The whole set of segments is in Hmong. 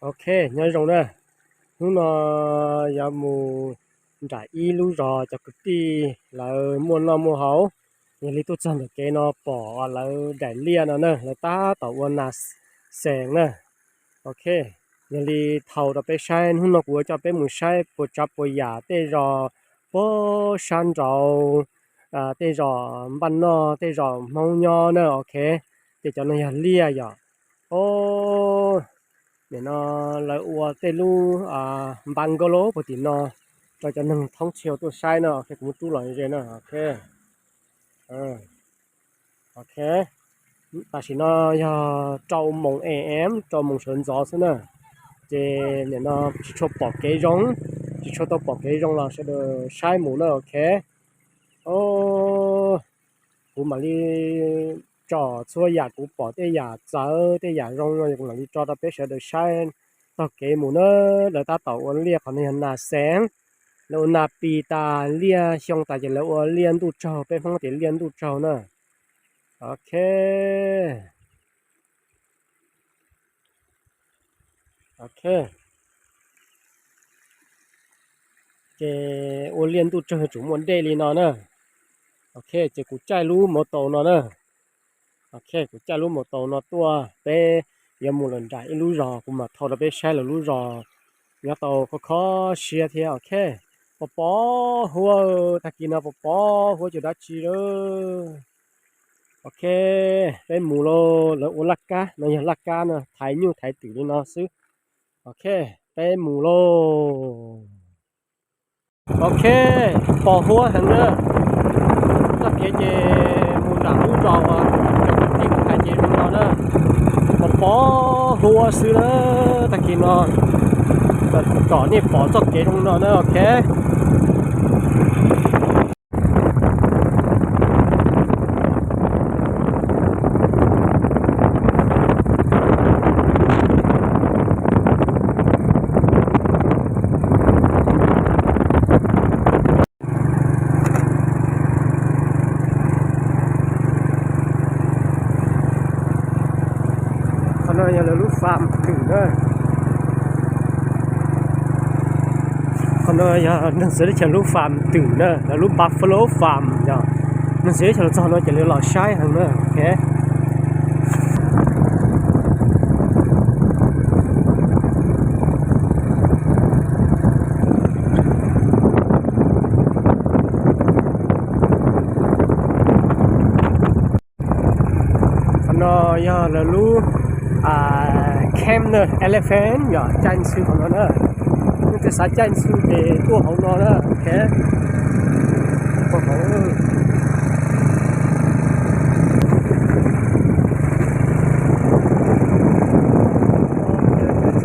Ok, nyob zoo na. Hnub no yuav mus nram ib lub zos cov kwv tij lawv muaj noj muaj haus. Yog li tuaj txog ntawm kev no pom lawv daim liaj no na, lawv tab tom ua nas xees na. Ok, yog li thaum rau peb saib, hnub no kuv yuav coj peb mus saib puas tsav puas yam tej zos puag sab nraud, tej zos npaj noj tej zos Hmoob nyob na. Ok, ces cov no yog liaj yom. O, nim no lawv ua tej lub npa nkauj lub puag tim no rau cov neeg thoob chaw tuaj saib na. Ok, kuv muab rub los ze na. Ok, ok, tam sim no yog rau moos am, rau moos sawv ntxov xwb na. Ces nim no tsis tshua pom kev zoo, tsis tshua tau pom kev zoo los sawv daws saib mus na. Ok, o, kuv mam li tso txhua yam kuv pom tej yam txawv tej yam zoo no kuv mam li tso rau peb sawv daws saib taug kev mus na. Lawv tab tom ua liaj, qhov no yog nas xees, lawv ua nas pis tas liaj xyoo tas ces lawv ua liaj ntuj tsaug, peb Hmoob tias liaj ntuj tsaug na. Ok, ok, ces ua liaj ntuj tsaug tsuas muaj dej li no na. Ok, ces kuv caij lub mov taus no na. Ok, kuv caij lub mov taus no tuaj, peb yuav mus lawm nram ib lub zos, kuv mam thau rau peb saib lawv lub zos nyob tau kho kho siab thiab. Ok, pos pos huab, tag kis no pos pos huab cov dab tsi lawm. Ok, peb mus lauj. Lawv ua laj kab no, yog laj kab no, thaiv nyuj thaiv twm li no xwb. Ok, peb mus lauj. Ok, pos huab heev na. Txoj kev ces mus nram lub zos uas cov kwv tij kuv hais ces zoo no na, pos pos huab xwb na. Tag kis no kom nej pom txoj kev zoo no na. Ok, qhov no yog lawv lub fam twm na. Qhov no yog neeg txawv teb chaws lub fam twm na, lawv lub buffalo fam yog. Neeg txawv teb chaws los txog no ces lawv los saib heev na. Ok, qhov no yog lawv lub camp na, elephant yog caij ntxhw hauv no na. Nej twg xav caij ntxhw ces tuaj hauv no na. Ok,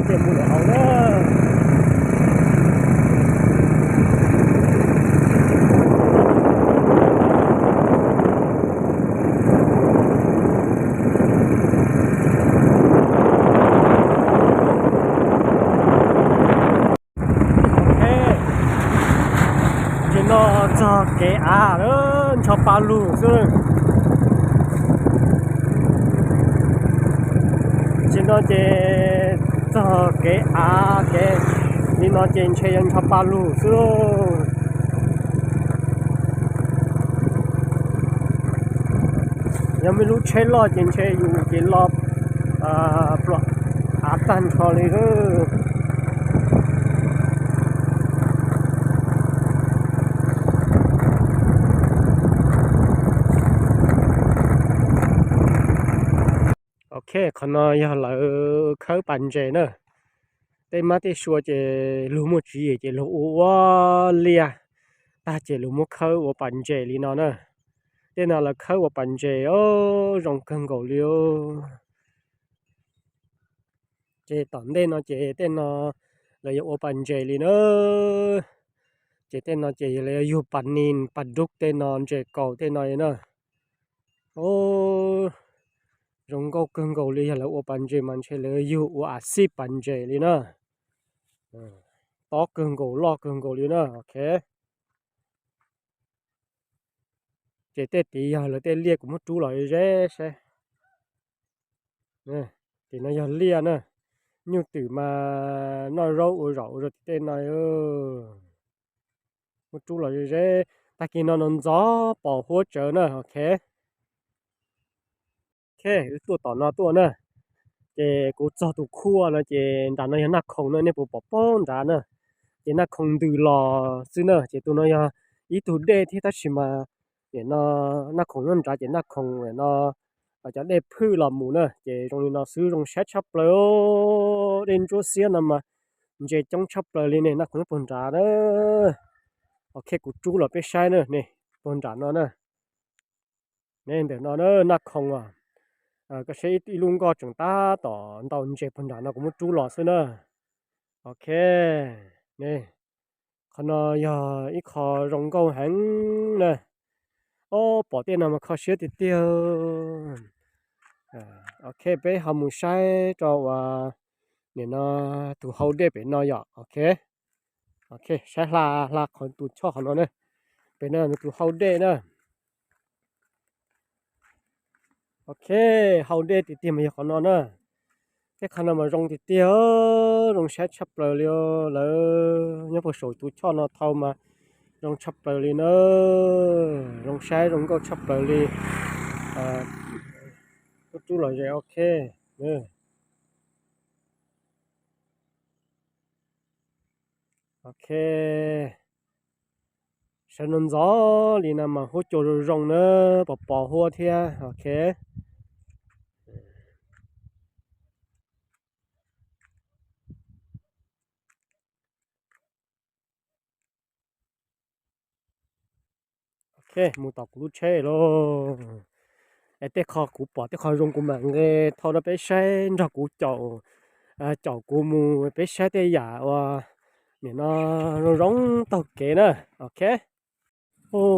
ces mus lawm hauv na. Ces no txog kev av lawm, ntsho pa lug xwb. Ces no ces txog kev av kev li no ces ntshe yog ntsho pa lug xwb lauj. Yog muaj lub tsheb loj ces ntshe yus ces lo pluas av tag nrho li lauj. Ok, qhov no yog lawv khawb pas ntses na. Tej mab tej sua ces luag muaj tswv yim ces luag ua ua liaj tag ces luag muab khawb ua pas ntses li no na. Tej no lawv khawb ua pas ntses os, zoo kawg nkaus li os. Ces tom ntej no ces tej no lawv yuav ua pas ntses li na. Ces tej no ces lawv yuav yug pas nis pas dub tej no, ntses kaus tej no li na. Zoo nkauj kawg nkaus li, yog lawv ua pas ntses mas ntshe lawv yug ua a xij pas ntses li na. Tob kawg nkaus, loj kawg nkaus li na. Ok, ces tej tid yog lawv tej liaj, kuv muab rub los ze saib. Tim no yog liaj na. Nyuj twm mas noj zaub ua zaum ua zog tim tej no. Muab rub los ze ze, tag kis no no ntxov pom huab tsawv na, ok. Ok, wb tuaj tom no tuaj na, ces kuv txog tus khuaj no ces nram no yog Naj Khoom na, nej puas pom pog nrad na. Ces Naj Khoom ntws los xwb na, ces tus no yog ib tug dej thiab tab sis mas nim no Naj Khoom nyob nrad ces Naj Khoom no cov dej phwj los mus na, ces zoo li no xwb zoo saib tshaj plaws, dej ntsuab xiab no mas ntses coob tshaj plaws li ne, Naj Khoom nyob puag nrad na. Ok, kuv rub los peb saib na, ne, puag nram no na. Ne, ntawm no na, Naj Khoom os. Koj saib ib lub nkoj tseem tab tom ntau ntses puag nram no, kuv muab rub los xwb na. Ok, ne, qhov no yog ib qho zoo nkauj heev na. Ob, pom tej no mas kho siab tiag tiag. Ok, peb ho mus saib rau uas nim no tus hau dej pem no yom. Ok, ok, saib hla hla qhov tus choj qhov no na. Pem no tus hau dej na. Ok, hau dej tiag tiag mas yog qhov no na. Tej qhov no mas zoo tiag tiag, zoo saib tshaj plaws li. Lawv nyob puag saum tus choj no thau mas zoo tshaj plaws li na. Zoo saib zoo nkauj tshaj plaws li. Rub rub los ze, ok. Ok, sawv ntxov ntxov li no mas huab cua zoo zoo na, pos pos huab thiab. Ok. Ok, mus tom kuv lub tsheb lauj. Es tej qho kuv pom tej qho zoo kuv mam nqe thau rau peb saib nrog kuv caum, caum kuv mus peb saib tej yam uas nim no zoo zoo taug kev na. Ok,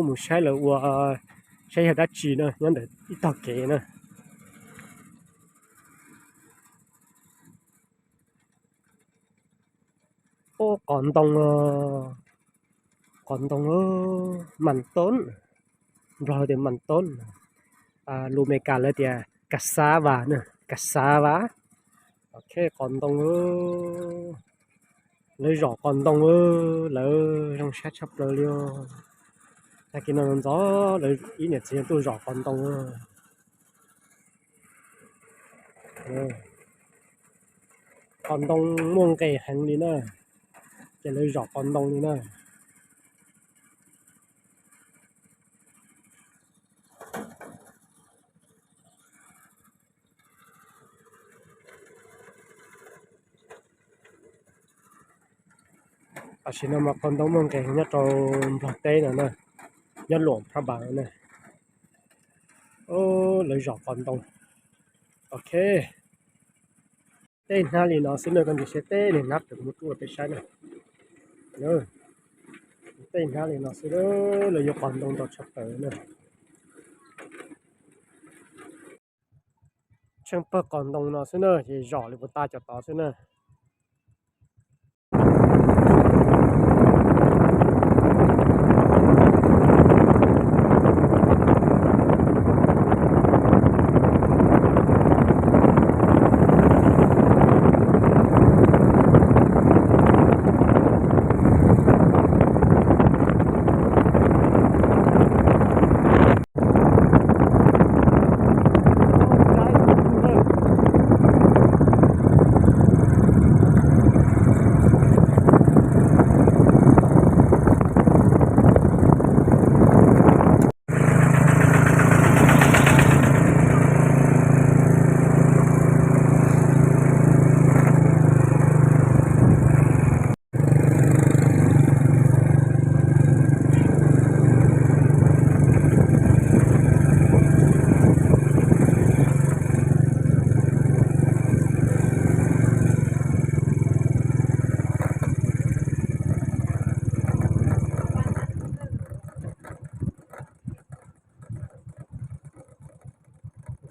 mus saib lawv ua, saib yog dab tsi na nyob ntawm ib tog kev na. Ub, qos ntoo, qos ntoo, mas toob, Nplog tias mas toob, lus Meskas lawv tias cassava na, cassava. Ok, qos ntoo, lawv zom qos ntoo, lawv zoo saib tshaj plaws li. Tag kis no ntxov lawv ib niam txiv tuaj zom qos ntoo. Qos ntoo muaj nqis heev li na, ces lawv zom qos ntoo li na. Tam sim no mas qos ntoo muaj nqis nyob rau Nplog teb no na, nyob Luam Phra Npas na. Lawv zom qos ntoo. Ok, tej hnab li no xwb na, koj ntsia seb tej niag hnab twg kuv muab rub los peb saib na. Tej hnab li no xwb, lawv yuav qos ntoo ntau tshaj plaws na. Tsheej pawg qos ntoo no xwb na, ces zom li puas tas cov tod xwb na.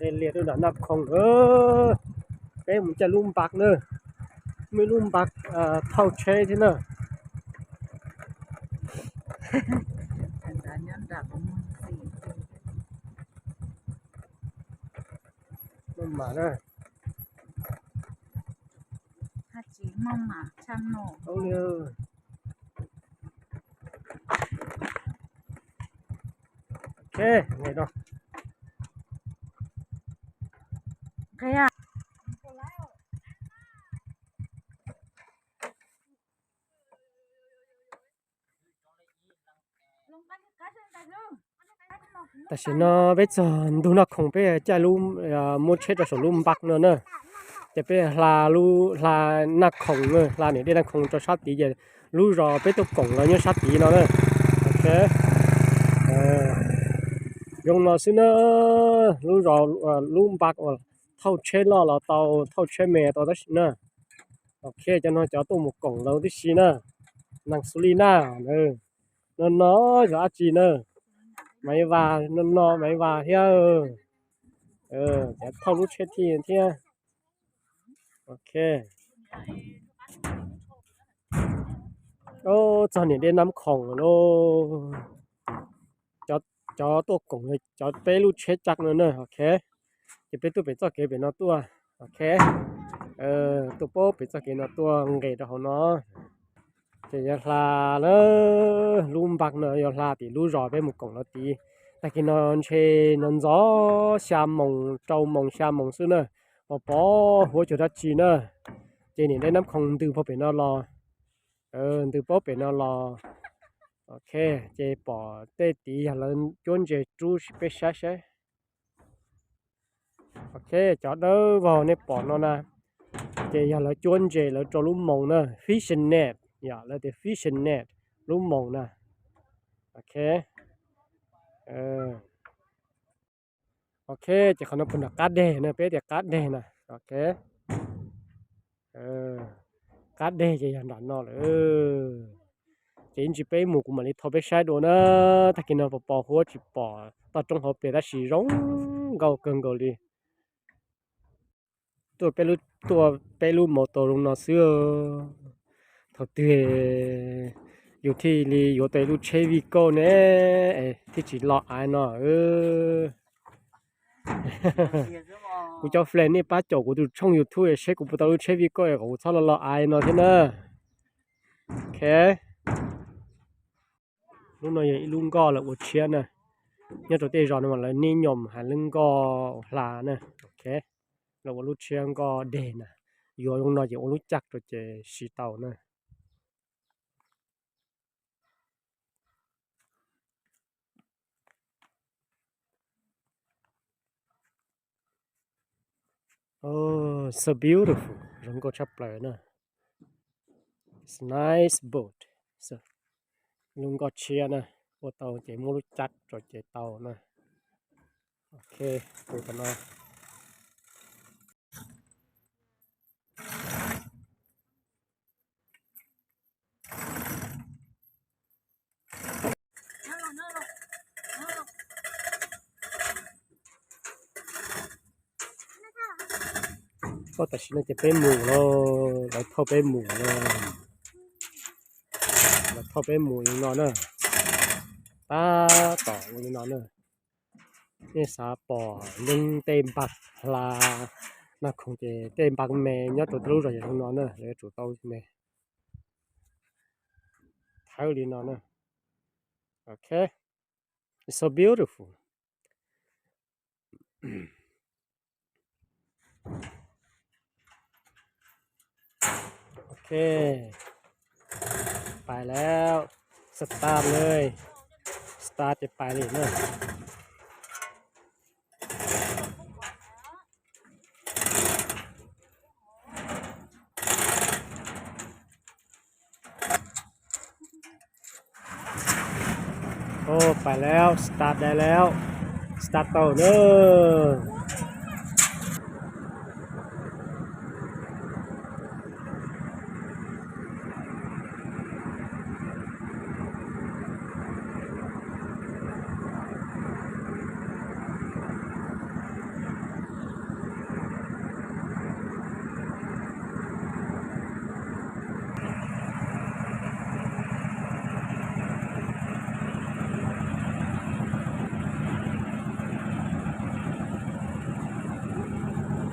Nqe lias rau nram Naj Khoom, peb mus caij lub npas na, muaj ib lub npas thauj tsheb thiab na. Maj mam na. Tam sim no peb txog ntug noj khoom, peb caij lub, muab tsheb rau saum lub npaj no na. Ces peb hla, hla naj khoom, hla niam dej naj khoom rau sab tid ces lub zos peb tuaj koom los nyob sab tid no na. Ok, zoo no xwb na. Lub zos, lub npaj uas thauj tsheb loj los tau, thauj tsheb me tau tab sis na. Ok, cov no cov tuaj mus koom lawv tib si na. Neeg xu li na. No no yog dab tsi na? Maiv Vas, no no Maiv Vas thiab. Cov thauj lub tsheb thiaj thiab. Ok. Txog niam dej naj khoom lauj. Cov tuaj koom cov peb lub tsheb caj no na. Ok, ces peb tuaj pem txoj kev pem no tuaj. Ok, tuaj pem txoj kev no tuaj nqes rau hauv no. Ces yog hla na, lub npaj no yog hla tim lub zos peb mus koom lawv tid. Tag kis no ntshe no ntxov xya moos, rau moos xya moos xwb na, pos pos huab cua dab tsi na. Ces niam dej naj khoom ntws puag pem no los, ntws puag pem no los. Ok, ces pom tej tid yog lawv cuab ntses rub peb saib saib. Ok, cov dawb vog nej pom no na, ces yog lawv cuab ntses lawv rau lub moos na, fishing net, yog lawv tias fishing net, lub moos na. Ok, ok, ces qhov no puag nram qab deg na, peb tias qab deg na. Ok, qab deg ces yog nram no lawm. Ces ib ntsis peb mus kuv mam li thaij peb saib dua na. Tag kis no pos pos huab tsis pom toj roob hauv pes tab sis zoo nkauj kawg nkaus li. Tuaj peb lub, tuaj peb lub mos tos zoo no xwb. Thaum twg yus thiaj li yuav tau lub tsheb vij kauj ne, thiaj tsis los aiv no. Kuv cov flan nej pab caum kuv tus tshooj YouTube seb kuv puas tau lub tsheb vij kauj kom kuv txhob los los aiv no thiab na. Ok, lub no yog ib lub nkoj lawv ua tshiab na. Nyob rau tej zos no mas lawv nib nyoos hais lub nkoj ua hla na. Ok, lawv ua lub tshiab nkoj deg na. Yuav zoo no ces ua lub caj rau ces siv tau na. Oh, so beautiful, zoo nkauj tshaj plaws na. It's nice boat. Lub nkoj tshiab na, ua tau ces muab lub caj rau ces tau na. Ok, tus tom no. Tam sim no ces peb mus lawm, lawv thauj peb mus lawm, lawv thauj peb mus li no na, tab tom ua li no na. Nej xav pom leej tej npaj hla noj khoom ces tej npaj me nyob rau tej lub zos yog zoo no na, lawv yuav tsum tau me thawb li no na. Ok, it's so beautiful. Ok, pais lawm, start lawm, start ces pais li na. Pais lawm, start dai lawm, start tau na.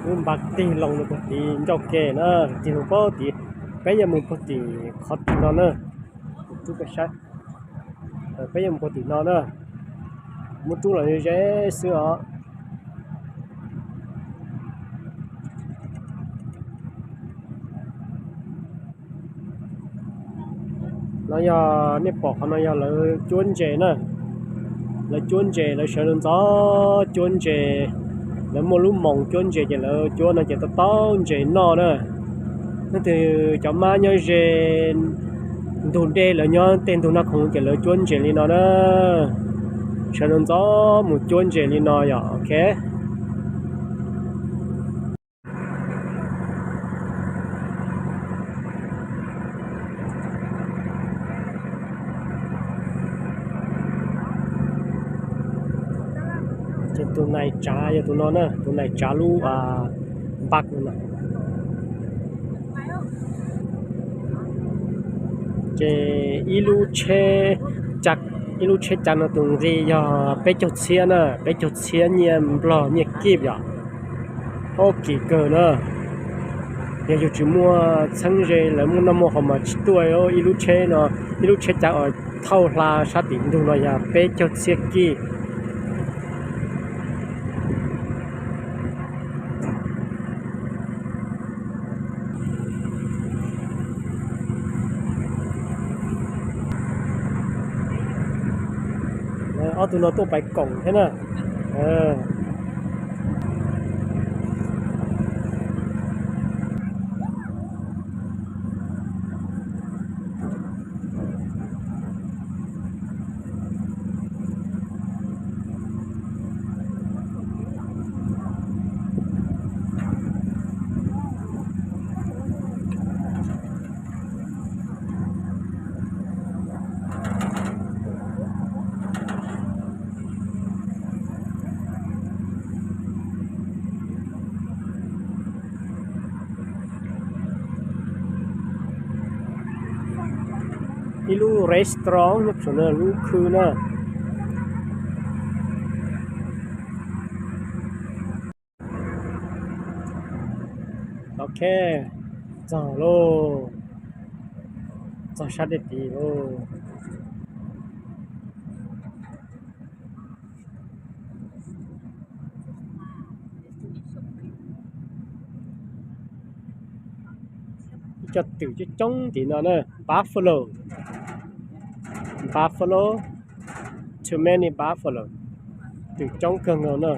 Lub npaj tig loo rau puag tid ncauj ke na, tig loo puag tid. Peb yuav mus puag tim qhov tim no na, rub peb saib. Peb yuav mus puag tim no na, muab rub los ze xwb os. No yog nej pom qhov no yog lawv cuab ntses na. Lawv cuab ntses, lawv sawv ntxov cuab ntses. Lawv muaj lub moos cuab ntses ces lawv cuab no ces tau tau ntses noj na. Leej twg cov mab nyob ze ntug dej, lawv nyob tej ntug noj khoom ces lawv cuab ntses li no na. Sawv ntxov mus cuab ntses li no yom, ok. Ces tus nais tsav yog tus no na, tus nais tsav lub npav no. Ces ib lub tsheb, ib lub tsheb cav no tus nqi yog peb caug txhiab na, peb caug txhiab nyiaj nplog nyiaj kib yom. Ub, kim kawg na. Yog yus tsis muaj txheeb ze, lawv muaj noj muaj haus mas tsis tuaj ib lub tsheb no, ib lub tsheb cav uas thauj hla sab tim ntug no yog peb caug txhiab kib. Ob tug no tuaj pais koom thiab na. Ib lub restaurant nyob saum no, lub khw na. Ok, txog lauj, txog sab dej tid lauj. Ib co twm coob coob tim no na, buffalo, buffalo, too many buffalo, twm coob kawg nkaus na.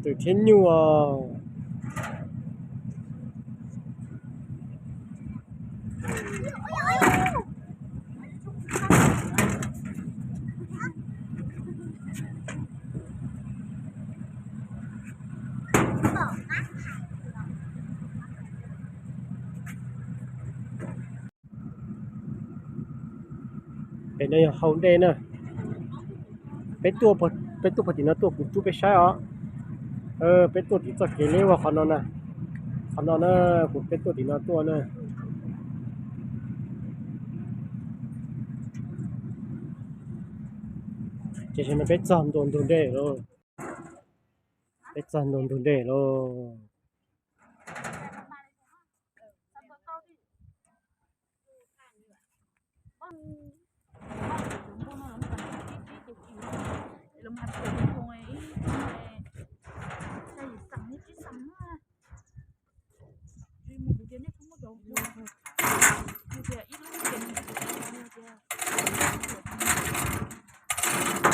Twm thiab nyuj os. Pem no yog hau dej na. Peb tuaj, peb tuaj puag tim no tuaj kuv rub peb saib os. Peb tuaj tim txoj kev liab ua qhov no na. Qhov no na, kuv peb tuaj tim no tuaj na. Ces no peb txog ntua ntug dej lauj. Peb txog ntua ntug dej lauj.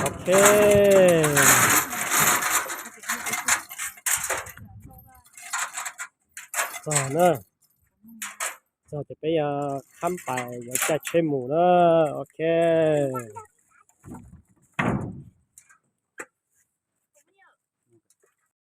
Ok. Txog na. Txog ces peb yuav khab pais yuav caij tsheb mus na. Ok.